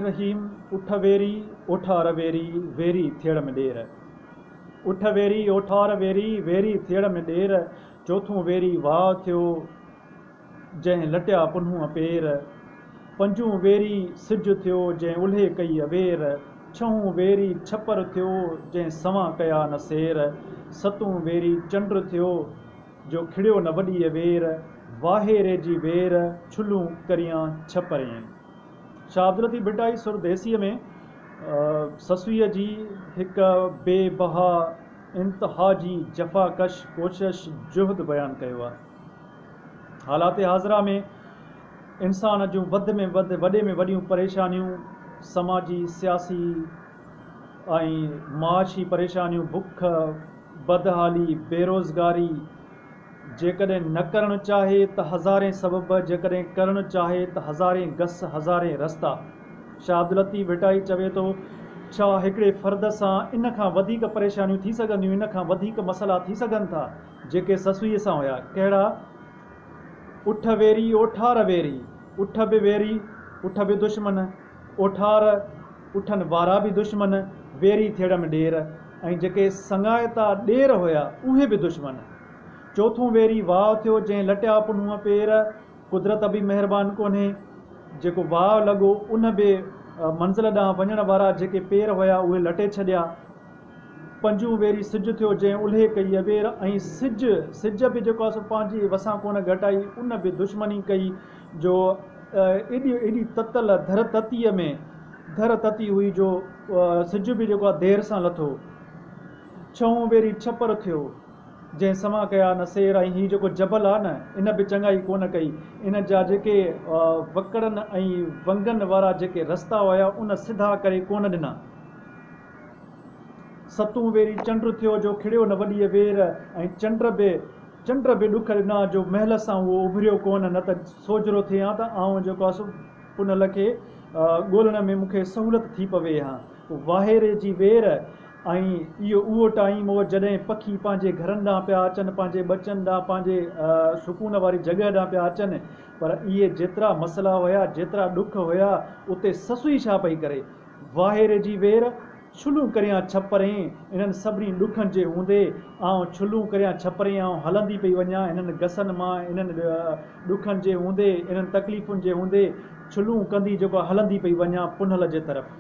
الرحيم اٺ ويري اوٺار ويري ويري ٿيڙ ۾ ڏير اٺ ويري اوٺار ويري ويري ٿيڙ ۾ ڏير چوٿون ويري واء ٿيو جنهن لٽيا پنهونء پير پنجون ويري سج ٿيو جنهن الهي ڪئي اوير ڇهون ويري ڇپر ٿيو جنهن سوان ڪيا نه سير ستون ويري چنڊ ٿيو جو کڙيو نه وڏيء وير، واهيري جي وير، ڇلون ڪريان ڇپرين. شاهه عبداللطيف ڀٽائي سر ديسيء ۾ سسئيء جي هڪ بي بها انتها جي جفاڪش ڪوشش جهد بيان ڪيو آهي. حالات حاضره ۾ انسان جون وڌ ۾ وڌ وڏي ۾ وڏيون پريشانيون سماجي، سياسي ۽ معاشي پريشانيون بک، بدحالي، بيروزگاري، جيڪڏهن نه ڪرڻ چاهي ته هزارين سبب، جيڪڏهن ڪرڻ چاهي ته هزارين گس، هزارين رستا. شاهه عبداللطيف ڀٽائي چوي ٿو، ڇا هڪڙي فرد سان ان کان وڌيڪ پريشانيون ٿي سگهنديون، ان کان وڌيڪ مسئلا ٿي سگهن ٿا، جيڪي سسئيء سان هيا؟ ڪهڙا؟ اٺ ويري اوٺار ويري، اٺ به ويري، اٺ به دشمن، اوٺار، اٺن وارا به دشمن، ويري ٿيڙم ڏير ۽ جيڪي سڱائتا ڏير هيا، اهي به دشمن. چوٿون ويري واء ٿيو، جنهن لٽيا پنهونء پير. قدرت به مهربان ڪونهي، جيڪو واء لڳو، ان به منزل ڏانهن وڃڻ وارا جيڪي پير هيا، اهي لٽي ڇڏيا. پنجون ويري سج ٿيو، جنهن الهي ڪئي اوير ۽ سج، سج به جيڪو آهي سو پنهنجي وسان ڪونه گهٽائي، ان به دشمني ڪئي، جو ايڏي ايڏي تتل ڌر تتيء ۾ ڌر تتي هئي جو سج به جيڪو آهي دير سان لٿو. ڇهون ويري ڇپر ٿيو، جنهن سوان ڪيا نه سير ۽ هي جيڪو جبل آهي نه، ان به چڱائي ڪونه ڪئي. ان جا جيڪي وڪڙن ۽ ونگن وارا جيڪي رستا هيا، ان سڌا ڪري ڪونه ڏنا. ستون ويري چنڊ ٿيو جو کڙيو نه وڏيء وير ۽ چنڊ به چنڊ به ڏک ڏنا جو مهل سان اهو اڀريو ڪونه نه ته سوجهرو ٿئي ها ته آئون جيڪو آهي سو پنهل کي ڳولڻ ۾ مون کي سهولت ٿي پوي ها. واهيري جي وير ۽ اهو اهو ٽائيم هو جڏهن پکي پنهنجي گهرن ڏانهن پيا اچن پنهنجي ٻچن ڏانهن پنهنجي سڪون واري جڳهه ڏانهن پيا اچن پر اهي جيترا مسئلا هيا جيترا ڏک هيا اتي سسئي ڇا پئي ڪري واهيري جي وير، ڇلون ڪريان ڇپرين، انهن سڀني ڏکن جي هوندي، آئون ڇلون ڪريان ڇپرين، آئون هلندي پئي وڃان انهن گسن مان، انهن ڏکن جي هوندي، انهن تڪليفن جي هوندي، ڇلون ڪندي جيڪو هلندي پئي وڃان پنهل جي طرف.